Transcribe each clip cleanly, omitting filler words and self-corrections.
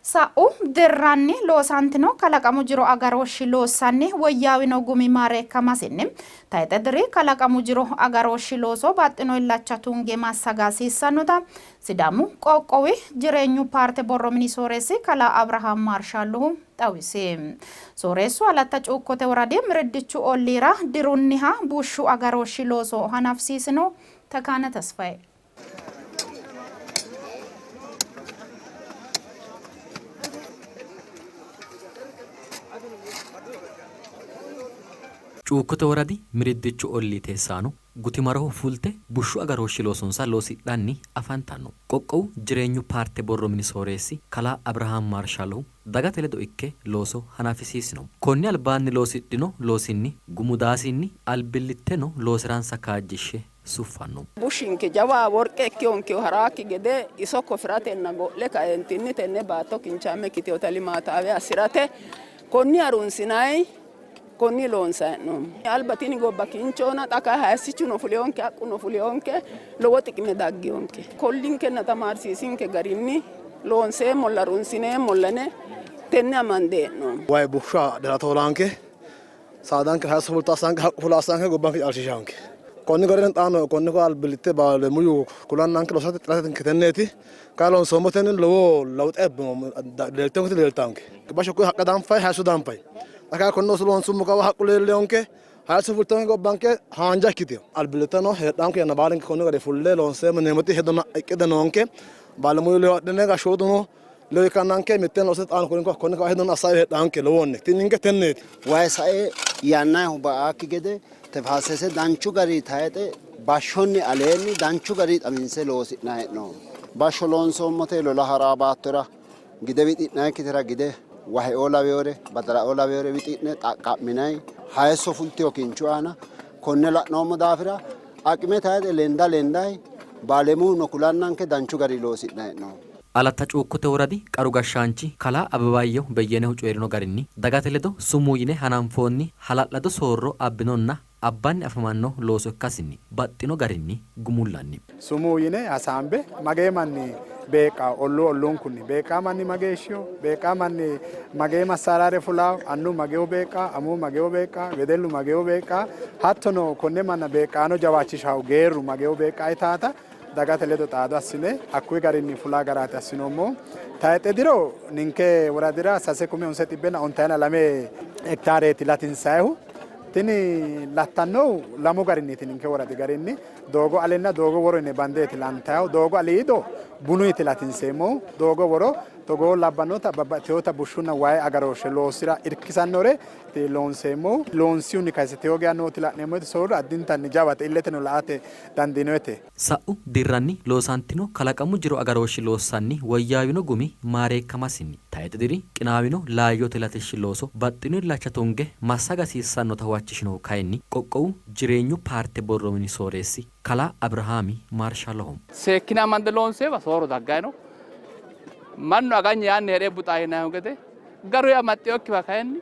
Sa'u dirranni loosantino kalaqamu jiro agarooshshi loossanni woyyaawino gumi maareekkamasinni tayxe diri kalaqamu jiro agarooshshi looso baxxino illacha tunge massaga hasiissannota Sidaamu qoqqowi Jireenyu paarte borro mini sooreessi kalaa Abrahaam Maarshaallohu xawisi. Sooreessu Alatta Cuukkote woradi Miriddichu olliira dirunniha bushshu agarooshshi looso hanafisiisino. Tekaane Tesfaye. Cuukkote woradi Miriddichu ollii teessaano gutimaroho fulte bushshu agarooshshi loosonsa loosidhanni afantanno. Qoqqowu Jireenyu paarte borro mini sooreessi kalaa Abrahaam Maarshallohu dagate ledo ikke looso hanafisiisino. Konni albaanni loosidhino loosinni gumu daasinni albillitteno loosi'ransa kaajjishshe suffanno. Bushshinke jawa worqe ikkeyonkehu haraakki gede iso kofiratenna go'le kaeentinni tenne baatto kinchaame ikkitinota limaataawe assi'rate konni harunsinanni konni loonsanni hee'noommo. Alba tini gobba kinchoona xa kayi hayissichuno fuleyonke haqquno fuleyonke lowo xiqime daggeyonke. Kollinkenna tamaarsiisinke garinni loonseemmolla harunsineemmolla yine tenne amande hee'noommo. Wayi bushsha dirata hoolaanke Saadanke hayisso fulto assanke, haqqu fulo assanke, gobbanke caalshiishanke. Konni garinni xaano konni ko albillitte baalemuyu kulannanke loosate xiratenke tenneeti. Kayi loonsoommotenni lowo lawuxe abbinoommo leeltenketi leeltanke. Bashsho koye haqqa danfay, hayisso danfay. Xa kayi konne looso loonsummo kawa haqqu leelleyonke, hayisso fultonke gobbanke haanja ikkitino. Albillitteno heedhanke yanna baalinke konni garinni fulle loonseemmo yineemmoti hedonna iqqide noonke. Baalemuyu ledo adhine gashshootuno Ledo ikkannanke mitteen loosate xaano konni konni ka'a hedonna assaawe heedhaanke lowoonni. Tini ninke tenneeti. Wayi sae yannayihu ba''aakki gede tefaasese danchu garinni tayixe bashshonni aleenni danchu garinni xawinse loosi'nanni hee'noommo. Bashsho loonsoommote lola ha'raa baattora gide wixi'nannikkitera gide, waheoo lawinore, badalaoo lawinore wixi'ne xaqqa'minanni hayisso fultino kinchu aana konne la'noommo daafira aqime tayixe lenda lendanni baalemuno kulannanke danchu garinni loosi'nanni hee'noommo. Alatta Cuukkote Woradi Qaru Gashshaanchi Kalaa Abebaayyehu Beyyenehu coyi'rino garinni, dagate ledo sumuu yine hananfoonni hala'lado soorro abbinonna abbanni afamanno looso ikkasinni baxxino garinni gumullanni. Sumuu yine hasaambe magee manni beeqqawo, olluu olluunkunni beeqqaa manni mageeshshiho, beeqqaa manni magee massaarare fulawo, annu mageehu beeqqaa, amuwu mageehu beeqqaa, wedellu mageehu beeqqaa, hattono konne manna beeqqaano jawaachishawo geerru mageehu beeqqaa yitaata dagate ledo xaado assine hakkuyi garinni fula garaati assinoommohu. Tayixe diro ninke woradira sase kume honse xibbenna ontayina lame hektaareeti latinsayihu. Tini lattannohu lamu garinniiti ninke woradi garinni doogo alenna doogo woro yine bandeeti lantayihu. Doogo aliido bunuyiti latinseemmohu, doogo woro togoo labbannota babbaxxinota bushshunna wayi agarooshshe loosira irkisannore loonseemmohu. Loonsihunni kayise tewo geya nooti la'neemmoti soorro addintanni jawate, illeteno la''ate dandiinoyite. Sa'u dirranni loosantino kalaqamu jiro agarooshshi loossanni woyyaawino gumi maareekkamasinni tayxe diri qinaawino laayyote latishshi looso baxxino illacha tunge massaga hasiissannota huwachishinohu kayinni qoqqowu Jireenyu paarte borro mini sooreessi kalaa Abirihaami Maarshalloho. Seekkine amande loonsewa soorro dagganni no. Mannu aganyi yaanni hee're buxa yinannihu gede garuyi amaxxinokkiwa kayinni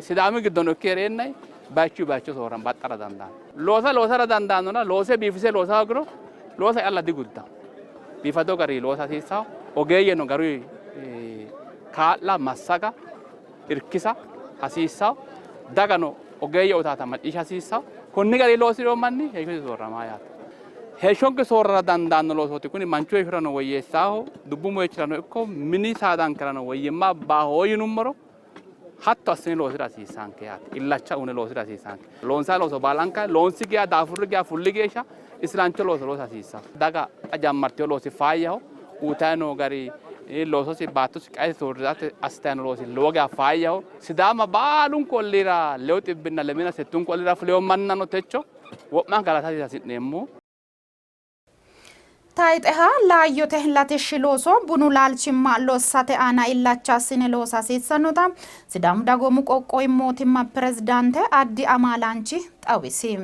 Sidaami giddono ikke hee'reennanni bayichuyi bayicho soorrama baxxara dandaanno. Loosa loosara dandaannona loose biifise loosa hoogiro loosa calla diguddanno. Biifado garinni loosa hasiissanno. Ogeeyyeno garuyi kaa'la, massaga, irkisa hasiissanno. Dagano ogeeyye uyitaata macciishsha hasiissanno. Konni garinni loosirino manni heeshshosi soorramanno yaate. Heeshshonke soorrara dandaanno loosooti kuni. Manchu heeshshorano woyyeessaho, dubbu moyichirano ikko mini saadankerano woyyimma abbaaho yinummoro Hatto assine loosira hasiissaanke yaate. Illacha uyine loosira hasiissaanke. Loonsanni looso baalanka loonsi geya daafurri geya fulli geeshsha isilancho looso loosa hasiissanno. Daga xa jammartino loosi faayyaho. Uyitayi noo gari loososi baattosi qaesi soorrirate assitayi noo loosi lowo geya faayyaho. Sidaama baalunku olliira lewu xibbinna lemina settunku olliira fulino mannano techo wo'manka galatasi hasi'neemmo. Tayxeha laayyote latishshi looso bunu laalchimma lossate aana illacha assine loosa hasiissannota Sidaamu Dagoomu Qoqqowi Mootimma Pirezidaante Addi Amaalaanchi xawisi.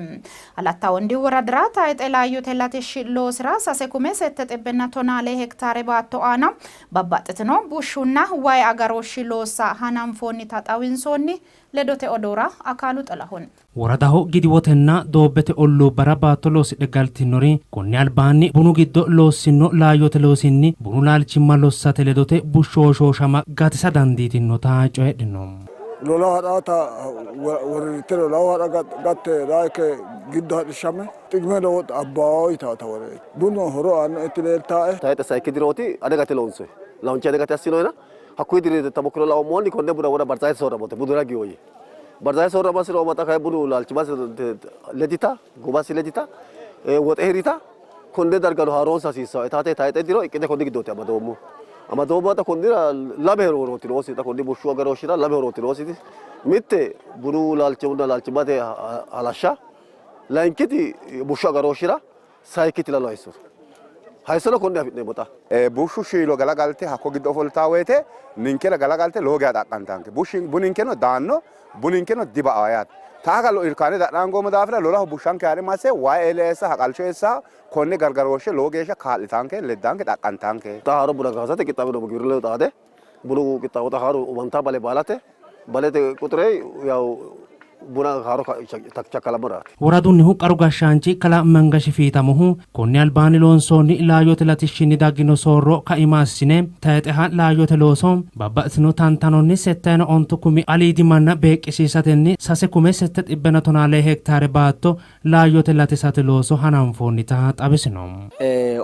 Alatta Wondi woradira tayxe laayyote latishshi loosira sase kume sette xibbenna tonaa lee hektaare baatto aana babbaxxitino bushshunna way agarooshshi loossa hananfoonnita xawinsoonni. Ledote odoora Akaalu Xilahun. Woradaho Gidiwotenna Doobbete olluubbara baatto loosidhe galtinori konni albaanni bunu giddo giddo loossinno laayyote loosinni bunu laalchimma lossate ledote bushshu hoshooshama gatisa dandiitinnota coyidhino. Lolahu hadhaata woriritte lolahu hadha gatte raike giddo hadhishshame xiqime lowo abbaao yitaata woreeti. Bunu horo aannoeti leeltaae. Tayixe sayikki dirooti ane gate loonsoyi. Launchi ane gate assinoyina hakkuyi diri tamokkiro laoommohunni konne buna wona barzaayete soorramote bunu ragiho yee. Barzaayete soorramasi roomata kayi bunu laalchimasi ledita, gumasi ledita, woxe hirita konne dargano haaroonsa hasiissanno. Etaate tayixe diro iqqide konni giddooti amadoommohu. Amadoommoha xa konnira lame horooti noosi. Xa konni bushshu agarooshshira lame horooti noositi. Mitte bunu laalchonna laalchimmate halashsha, layinkiti bushshu agarooshshira, sayikkiti lalu hayissote. Hayissono konne afi'neemmo xa. Bushshu shiilo galagalte hakko giddo ofoltanno woyte ninkera galagalte lowo geya xaqqantanke. Buninkeno daanno, buninkeno diba'anno yaate. Xaa kayi irkaane dadhangoommo daafira lolahu bushshanke haa're masse wayi eela eessa, haqalcho eessa, konne gargarooshshe lowo geeshsha kaa'litanke, leddanke, xaqqantanke. Xa haaro buna kaasate qixxaawe noommo giwirinnu ledo xaade bunu qixxaawo xa haaru umantaa bale baalate balete quxure yaw buna haaro chakkalammoraati. Woradunnihu qaru gashshaanchi kalaa Mangashi Fiitamohu, konni albaanni loonsoonni laayyote latishshinni daggino soorro kaima assine tayxeha laayyote looso babbaxxitino tantanonni settayina ontu kumi aliidi manna beeqqisiisatenni sase kume sette xibbenna tonaa lee hektaare baatto laayyote latisate looso hananfoonnita xawisino.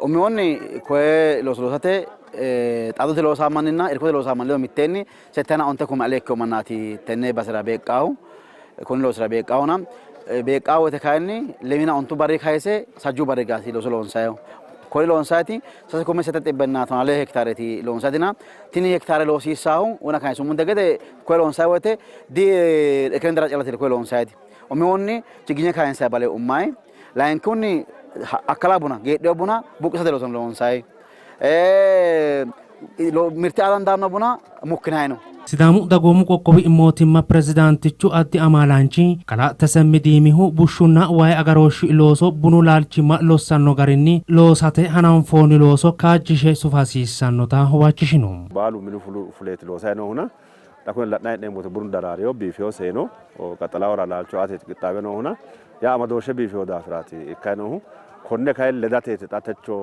Umihunni koye looso loosate xaadote loosaa manninna irkote loosaa manni ledo mitteenni settayina onte kume ale ikkino mannaati tenne basera beeqqaahu, konni loosira beeqqaahuna. Beeqqaa woyte kayinni lemina ontu barri kayise sajjuu barri gaati looso loonsayihu. Konni loonsayiti sase kume sette xibbenna tonaa lee hektaareeti loonsayitina tini hektaare loosiissaahu wona kayisummonte gede koye loonsayi woyte di ekerendera callate koye loonsayiti. Umihunni chiginye kayinsayi bale ummayi, layinkihunni akkala buna geedhino buna buqqisate loosono loonsayi. Mirte aa dandaanno buna mukkinayi no. Sidaamu Dagoomu Qoqqowi Mootimma Pirezidaantichu Addi Amaalaanchi Kalaa Tesemmi Diimihu bushshunna wayi agarooshshi looso bunu laalchimma lossanno garinni loosate hananfoonni looso kaajjishe sufa hasiissannota huwachishino. Baalu minu fuleeti loosayi noohuna Xa kune la'nayi hee'neemmoti bunu daraareyo biifeyo seeno qaxxalaawora laalcho aateeti qixxaawe noohuna yaa amadooshshe biifeyo daafiraati ikkayi noohu. Konne kayinni ledateeti xa techo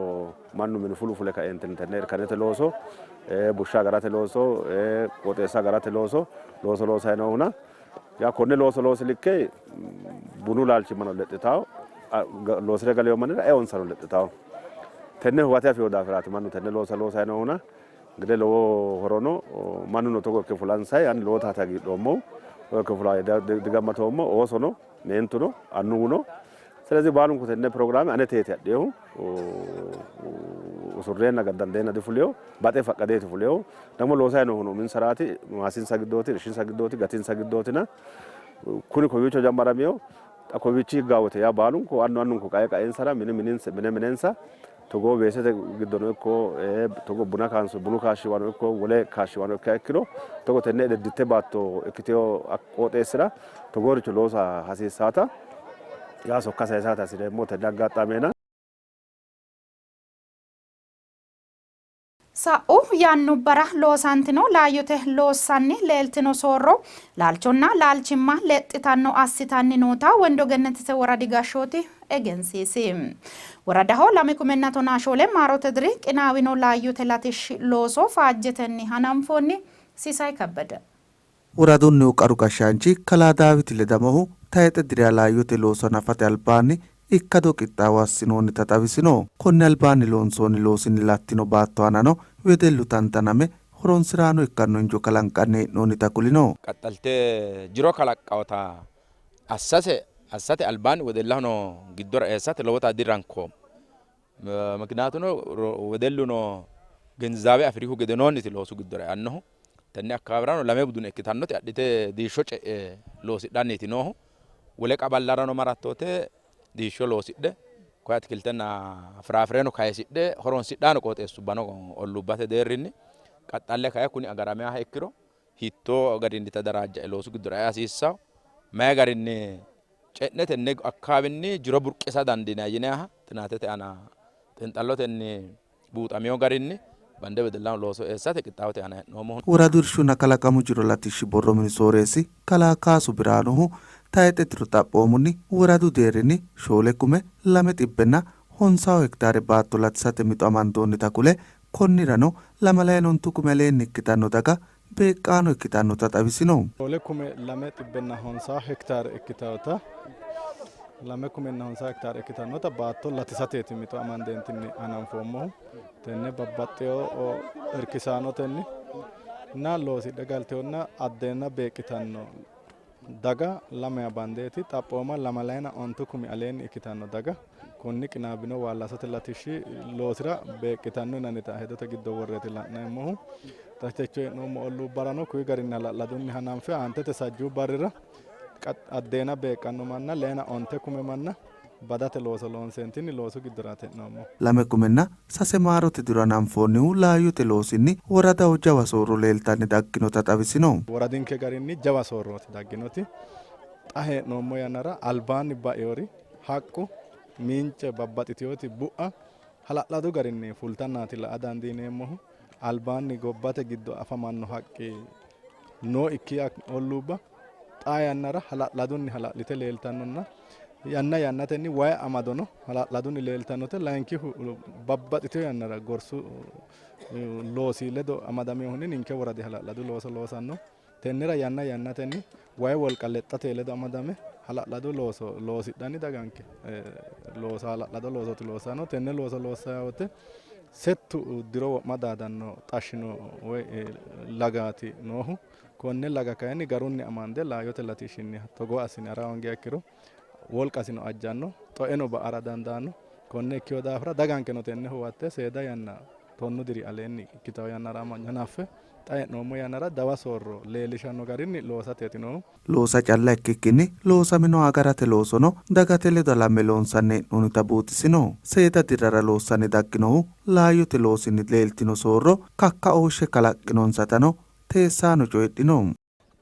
mannu minu fulu fule kaeentinni tenne irkanete looso, bushsha agarate looso, qooxeessa agarate looso looso loosayi noohuna yaa konne looso loosi likke bunu laalchimmano lexxitawo, loosire galeyo mannira eonsano lexxitawo. Tenne huwate afeyo daafiraati mannu tenne loosa loosayi noohuna. Gede lowo horo no. Mannuno togo ikke fulansayi ani lowo taate hagiidhoommo. Togo ikke fula digammatoommo. Oosono, meentuno, annuwuno. ስለዚህ baalunku tenne pirogiraame aneteeti adhinohu. Usurreenna gaddandeenna difulino. Baxe faqqadeeti fulinohu. ደግሞ loosayi noohuno uminsaraati, maasinsa giddooti, irshinsa giddooti, gatinsa giddootina kuni kowiicho jammaramino. Xa kowiichi higgaa wote yaa baalunku annu annunku qae qaensara mine minensa Togoo weesete giddono ikko togo buna kaanso bunu kaashshiwano ikko wole kaashshiwano ikkiha ikkiro togo tenne ededditte baatto ikkitino qooxeessira togooricho loosa hasiissaata yaa sokka sayisate hasi'reemmo tenne aggaxxameena. Sa'u yannubbara loosantino laayyote loossanni leeltino soorro laalchonna laalchimma lexxitanno assitanni noota Wendo Gennetete Woradi Gashshooti egensiisi. Woradaho lame kumenna tonaa shoole maarote diri qinaawino laayyote latishshi looso faajjetenni hananfoonni. Sisay Kabbede. Woradunnihu qaru gashshaanchi kalaa Daawiti Ledamohu tayixe diriha laayyote looso hanafate albaanni ikkado qixxaawo assinoonnita xawisino. Konni albaanni loonsoonni loosinni lattino baatto aanano wedellu tantaname horonsi'raano ikkanno injo kalanqanni hee'noonnita kulino. Qaxxalte jiro kalaqqawota assase assate albaanni wedellahono giddora eessate lowota dirankoommo. Mikinaatuno wedelluno genzaawe afi'rihu gedenoonniti loosu giddora eannohu. Tenne akkawaawirano lame budune ikkitannoti adhite diishsho ce'e loosidhanniiti noohu. Wole qaballarano marattote diishsho loosidhe koye atikiltenna firaafireno kayisidhe horonsidhanno qooxeessubbano olluubbate deerrinni. Qaxxalle kayi kuni agaramiha ikkiro hiittoo garinni tadaraajja'e loosu giddora ea hasiissanno, mayi garinni ce'ne tenne akkawaawinni jiro burqisa dandiinanni yinanniha xinaatete aana xiinxallotenni buuxamino garinni bande wedellaho looso eessate qixxaawote aana hee'noommohu. Woradu Irshunna Kalaqamu Jiro Latishshi Borro Mini Sooreessi Kalaa Kaasu Biraanuhu, tayxe diro xaphoomunni woradu deerrinni shoole kume lame xibbenna honsawo hektaare baatto latisate mixo amandoonnita kule, konnirano lamalayina ontu kume aleenni ikkitanno daga beeqqaano ikkitannota xawisino. Shoole kume lame xibbenna honsaa hektaare ikkitannota lame kumenna honsaa hektaare ikkitannota baatto latisateeti mixo amandeentinni hananfoommohu. Tenne babbaxxewo irkisaanotenni na loosidhe galteewonna addeenna beeqqitanno daga lamewa bandeeti. Xaphooma lamalayina ontu kumi aleenni ikkitanno daga konni qinaabino waallasote latishshi loosira beeqqitanno yinannita hedote giddo worreeti la'neemmohu. Xa techo hee'noommo olluubbarano kuyi garinni hala'ladunni hananfe aantete sajjuu barrira addeena beeqqanno manna leyina onte kume manna badate looso loonseentinni loosu giddoraati hee'noommohu. Lame kumenna sase maarote diro hananfoonnihu laayyote loosinni woradaho jawa soorro leeltanni dagginota xawisino. Woradinke garinni jawa soorrooti dagginoti. Xa hee'noommo yannara albaanni bainori haqqu, miince, babbaxxitinoti bu'a hala'ladu garinni fultannaati la''a dandiineemmohu. Albaanni gobbate giddo afamanno haqqi nooikki olluubba xaa yannara hala'ladunni hala'lite leeltannonna yanna yannatenni wayi amadono hala'ladunni leeltannote. Layinkihu babbaxxitino yannara gorsu loosi ledo amadaminohunni ninke woradi hala'ladu looso loosanno. Tennera yanna yannatenni wayi wolqa lexxate ledo amadame hala'lado looso loosidhanni daganke looso hala'lado loosooti loossanno. Tenne looso loossanno wote settu diro wo'ma daadanno xashshino woy lagaati noohu. Konne laga kayinni garunni amande laayyote latishshinni togo assine hara hoongiha ikkiro wolqasino ajjanno, xoeno ba''ara dandaanno. Konne ikkino daafira dagankeno tenne huwatte seeda yanna tonnu diri aleenni ikkitanno yannara hanaffe xa hee'noommo yannara dawa soorro leellishanno garinni loosateeti noohu. Loosa calla ikkikkinni loosaminoha agarate loosono dagate ledo halamme loonsanni hee'noonnita buuxisino. Seeda dirrara loossanni dagginohu laayyote loosinni leeltino soorro kakkaooshshe kalaqqinonsatano teessaano coyidhino.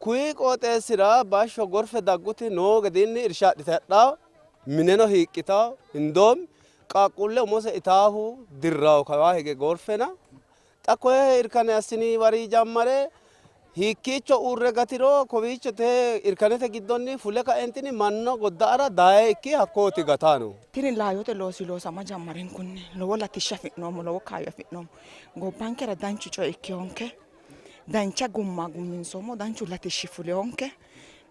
Kuyi qooxeessira bashsho gorfe dagguti noo gedinni irsha adhite hadhawo, mineno hiiqqitawo, hindoomi qaaqquulle umose itaahu dirrawo kawaa hige gorfena Xa koye irkane assini wari jammare hiikkiicho uurre gatiro kowiicho te irkanete giddonni fule kaentinni manno godda'ara daye ikki hakkooti gatano. Tini laayyote loosi loosama jammarinkunni lowo latishsha afi'noommo, lowo kaayyo afi'noommo. Gobbankera danchu coyi ikkinonke, dancha gumma gumminsoommo, danchu latishshi fulinonke.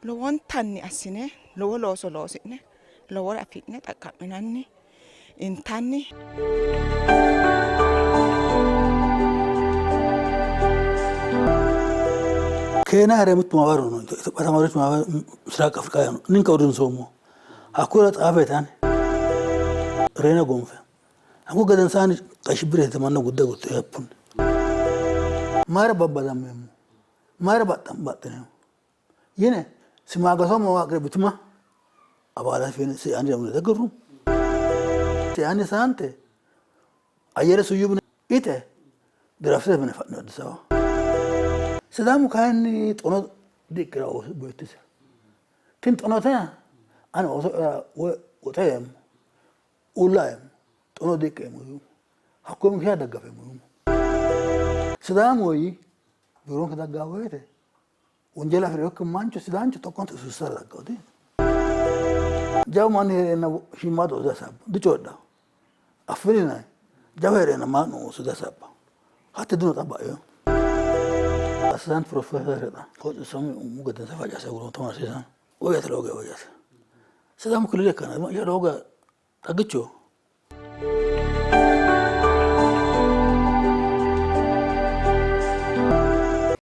Lowontanni assine lowo looso loosi'ne lowore afi'ne xaqqa'minanni intanni. Keeniya hee're mittu maabaru no, Itophiya tamaarichu maabari Misiraaq Afrika yaanno ninke uurrinsoommo. Hakkuyira xaafe tani reyine goonfe. Hakku gedensaanni Qeyi Shibbir yite manna gudde agurte happunni. Mayira babbadammeemmo? Mayira baxxineemmo? Yine simaagaso mawaaqire bituma abaala fiine siani jamne daggaru. Siani saante ayyere suyyubne ite dirafse bine fa'ne Addis Ababa. Sidaamu kayinni xono diikkira beettise. Tini xonote ani ooso'ya woxe yeemmo, uulla yeemmo, xono diiqqeemmo yuummo. Hakkoye mikiniyaati daggafeemmo yuummo. Sidaamu woyyi biironke daggaa woyite Wonjala afi'rinokki mancho sidaancho tokkonte usussara dagganno di. Jawu manni hee'reenna shiimmaaddu ooso dihasaabbanno, dicoyidhanno. Affini yinanni jawu hee'reenna maa'nu ooso dihasaabbanno. Hatti dino xa ba'ino. Assistant professor xa hoxisami umu gedensa facase agurino tamaarsiisanno. Woyyate lowo geya woyyate. Sidaamu kilile ikkana lowo geya xagichoho.